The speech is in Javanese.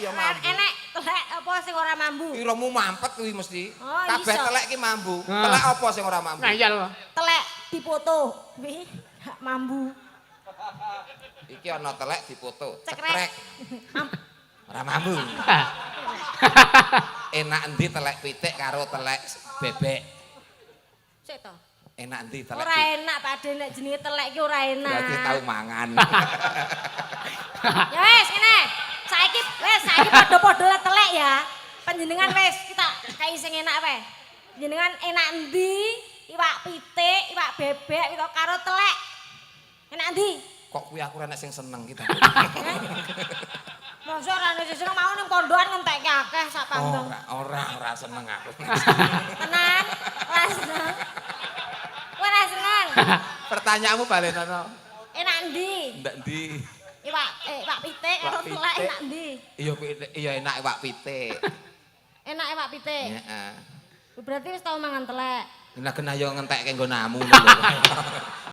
ya mambu. Enek telek apa sing ora mambu? Irungmu mampet kuwi mesti. Oh, Kabeh iso. telek ki mambu. Ah. Telek apa sing ora mambu? Ngayal. Telek dipoto. Kuwi gak mambu. Iki ana telek dipoto. Cekrek. Cekrek. Ora mambu. Enak endi telek pitik karo telek bebek? Sik to. Enak endi telek Ora pitik? enak, Pak De, nek jenenge telek ki ora enak. Berarti tau mangan. Ya wis ngene. Saiki wis, saiki padha-padha telek ya. Panjenengan wis kita kai sing enak wae. Jenengan enak endi? Iwak pitik, iwak bebek, iwak karo telek. Enak endi? Kok kuwi aku ora enek sing seneng kita. Masa ora ana sing seneng, mau ning pondokan ngentekke akeh sak panggang. Ora, ora, ora seneng aku. Tenan, ora seneng. Kowe ora seneng. Pertanyaanmu balenono. Enak endi? Ndak endi? Iwak pitik Iwak karo telek pitik. enak endi? Iya pitik, iya enak iwak pitik. Enak iwak pitik. Heeh. Berarti wis tau mangan telek. Lah kena yo ngentekke nggonamu lho.